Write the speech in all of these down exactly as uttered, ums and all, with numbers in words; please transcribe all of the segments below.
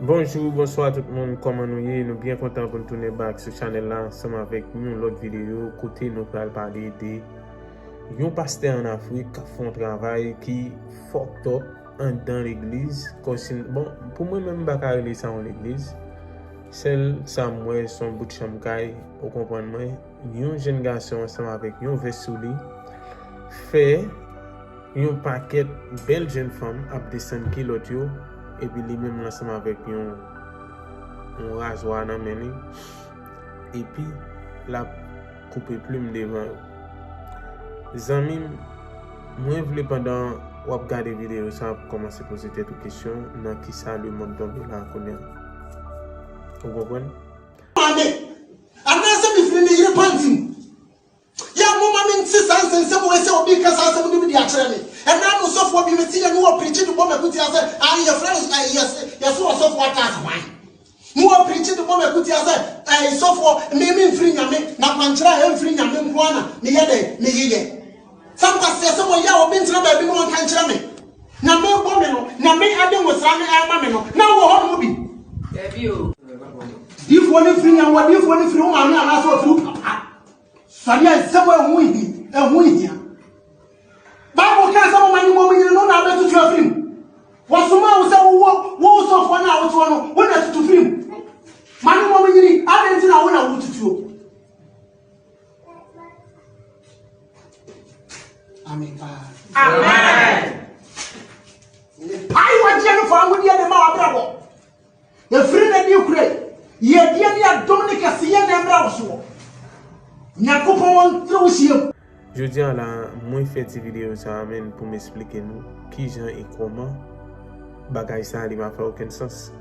Bonjou, bonswa tout moun, kòman nou ye? Nou byen kontan pou n tounen back sou chanèl la ansanm avèk yon lòt videyo kote nou pral pale de yon pastè ann Afrik k ap fè yon travay ki fucked up anndan legliz. Kòmsi, bon, pou mwen menm, m pa ka rele sa yon legliz. Sèl sa m wè, se yon bout chanm kay, ou konprann mwen. Yon jèn gason ansanm avèk yon vès sou li fè yon pakèt bèl jèn fanm ap desann kilòt yo, epi li menm l ansanm avèk yon, yon razwa nan men li, epi l ap koupe plim devan yo. Zanmi m, mwen vle pandan w ap gade videyo sa a pou kòmanse poze tèt ou kesyon nan kisa lemonn tonbe la kounye a. Ou konprann? Amen. Anase mi fini repandi. Ya mama minti sanse nsebo wese obi kasa se mudi bidi atreme. Ena no sofu obi meti ya nuwa prichi du bome kuti ase. Ari ya frere ya ya ya suwa sofu atasa wai. Nuwa prichi du bome kuti ase. Eh sofu mi mi mfrinya mi na panchira he mfrinya mi mkwana mi yede mi yide. Sampa sese mo ya obi ntina bebi mo ankanchira mi. Na me bome no na me ade mo sane ama me no na wo ho mubi. Ebi o. Di fo ni firi nyan wè di fo ni firi wo maame anase o firi wo papa. Sani a se wo ehun ihi ehun ihi a. Ba wo ka se wo mani mo mi no na be tutu a firi. Wa suma wo se wo wo wo so fo na wo tutu no wo na tutu firi. Mani mo mi ni a be nti na wo na wo tutu o. Amen. Amen. Pai wa dia no fo amu dia de ma abra wo. Efrine di ukre. Ye dia ni adomni ke siye ne mra usuo. Nyakupo won tru usiyo. Jodi a la, mwen fè ti videyo sa a menm pou m esplike nou kijan e kòman bagay sa a li pa fè okenn sans.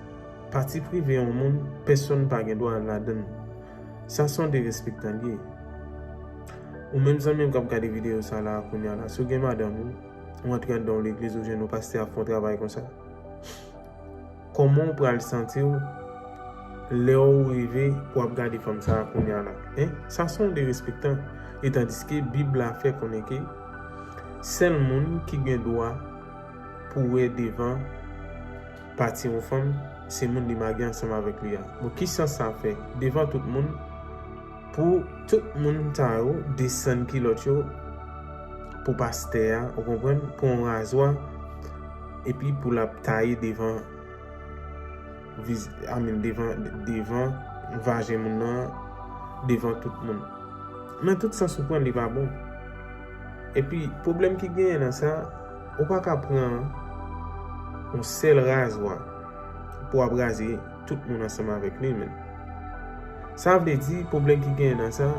Pati prive yon moun, pèsonn pa gen dwa al ladan l. Sa se yon derespektan l ye. Ou menm zanmi m k ap gade videyo sa la kounye a la, si w gen madanm ou, ou antre anndan yon legliz ou jwenn yon pastè ap fè yon travay konsa. Kòman w pral santi w lè w rive pou w ap gade fanm sa a kounye a la? Hein? Sa se yon derespektan. E tandiske Bib la fè konnen ke sèl moun ki gen dwa pou wè devan pati yon fanm, se moun li marye ansanm avèk li a. Bon, ki sans sa fè? Devan tout moun, pou tout moun sa yo desann kilòt yo pou pastè a, ou konprann, pou yon razwa, epi pou l ap taye devan viz, I mean, devan, devan vajen moun nan, devan tout moun. Nan tout sans ou pran, li pa bon. Epi, pwoblèm ki genyen nan sa, ou pa ka pran yon sèl razwa pou w ap raze tout moun ansanm avèk li, menn. Sa vle di, pwoblèm ki genyen nan sa,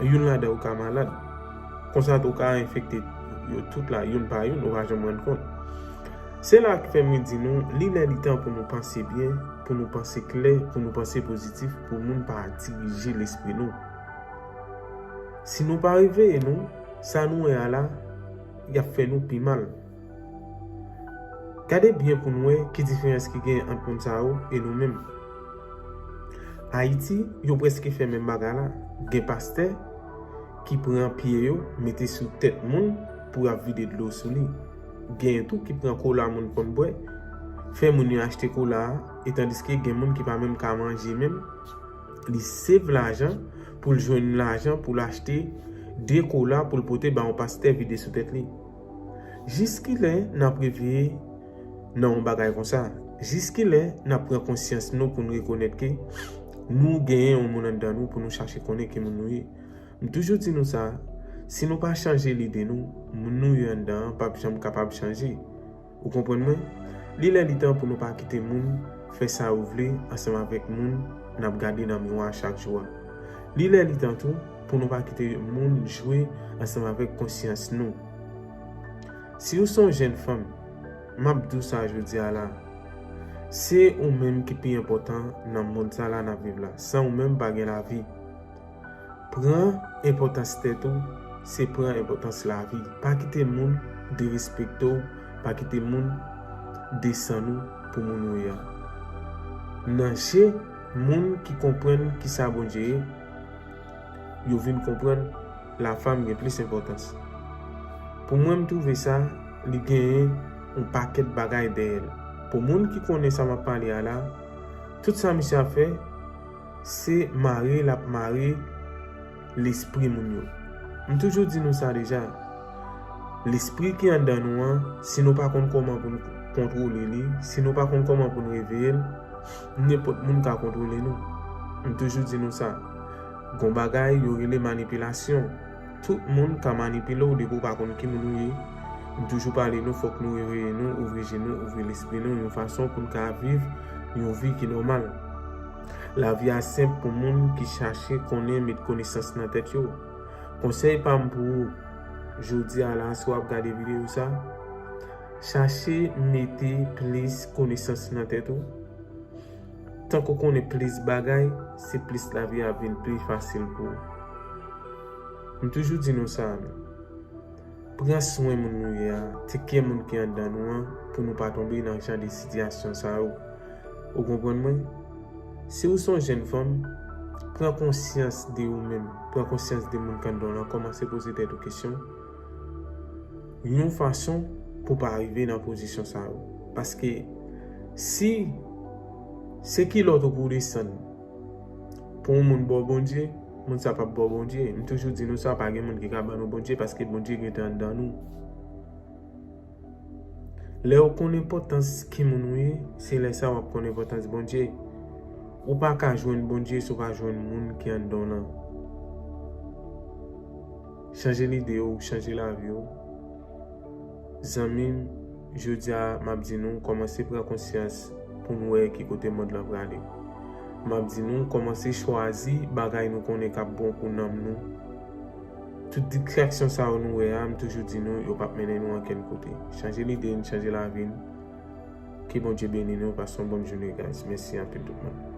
youn ladan yo ka malad. Konsa tou, ou ka enfekte yo tout la, youn pa youn, ou pa janm rann kont. Se la ki fè mwen di nou, li lè li tan pou nou panse byen, pou nou panse klè, pou nou panse pozitif, pou moun pa dirije lespri nou. Si nou pa reveye nou, sa nou wè a la, y ap fè nou pi mal. Gade byen pou n wè ki diferans ki gen ant moun sa yo e nou menm. Ayiti, yo prèske fè menm bagay la. Gen pastè ki pran pye yo, mete sou tèt moun pou y ap vide dlo sou li. Genyen tou ki pran kola moun konn bwè, fè moun yo achte kola a, e tandiske gen moun ki pa menm ka manje menm, li save lajan pou l jwenn lajan pou l achte de kola pou l pote ba yon pastè vide sou tèt li. Jiskilè n ap reveye nan yon bagay konsa? Jiskilè n ap pran konsyans nou pou n rekonèt ke nou genyen yon moun anndan nou pou nou chache konnen ki moun nou ye? M toujou di nou sa, si nou pa chanje lide nou, moun nou ye anndan an p ap janm kapab chanje. Ou konprann mwen? Li lè li tan pou nou pa kite moun fè sa yo vle ansanm avèk moun n ap gade nan miwa a chak jou a. Li lè li tan tou pou nou pa kite moun jwe ansanm avèk konsyans nou. Si w se yon jèn fanm, m ap di w sa jodi a la, se ou menm ki pi enpòtan nan mond sa la n ap viv la. San ou menm, pa gen lavi. Pran enpòtans tèt ou, se pran enpòtans lavi. Pa kite moun derespekte w, pa kite moun desann ou pou moun ou ye a. Nan je moun ki konprann kisa Bondye ye, yo vin konprann lafanm gen plis enpòtans. Pou mwen, m twouve sa, li genyen yon pakèt bagay dèyè l. Pou moun ki konnen sa m ap pale a la, Tout sa misye ap fè, se mare l ap mare lespri moun yo. M toujou di nou sa deja. Lespri ki anndan nou an, si nou pa konn kòman pou n kontwole li, si nou pa konn kòman pou n reveye l, nenpòt moun ka kontwole nou. M toujou di nou sa. Gon bagay yo rele manipilasyon. Tout moun ka manipile w depi w pa konn ki moun ou ye. M toujou pale nou, fòk nou reveye nou, ouvri je nou, ouvri lespri nou yon fason pou n ka viv yon vi ki nòmal. Lavi a senp pou moun ki chache konnen, met konesans nan tèt yo. Konsèy pa m pou ou, jodi a la, si w ap gade videyo sa, chache mete plis konesans nan tèt ou. Tank ou konnen plis bagay, se plis lavi a ap vin pi fasil pou ou. M toujou di nou sa, men. Pran swen moun nou ye a, teke moun ki anndan nou an, pou nou pa tonbe nan jan de sitiyasyon sa yo. Ou konprann mwen? Si ou se yon jèn fanm, pran konsyans de ou menm, pran konsyans de moun ki anndan w lan, kòmanse poze tèt ou kesyon yon fason pou w pa rive nan pozisyon sa yo. Paske si se kilòt ou pou w desann pou yon moun ba w Bondye, moun sa p ap ba w Bondye. M toujou di nou sa, pa gen moun ki ka ban nou Bondye paske Bondye gentan anndan nou. Lè w konn enpòtans ki moun ou ye, se lè sa w ap konn enpòtans Bondye. Ou pa ka jwenn Bondye si w pa jwenn moun ki anndan w lan. Chanje lide w, chanje lavi w. Zanmi m, jodi a m ap di nou, kòmanse pran konsyans pou n wè ki kote mond lan prale. M ap di nou, kòmanse chwazi bagay nou konnen k ap bon pou nanm nou. Tout distraksyon sa yo nou wè a, m toujou di nou, yo p ap mennen nou ankenn kote. Chanje lide n, chanje lavi n. Ke Bondye beni nou, pase yon bòn jounen, guys. Mèsi anpil tout moun.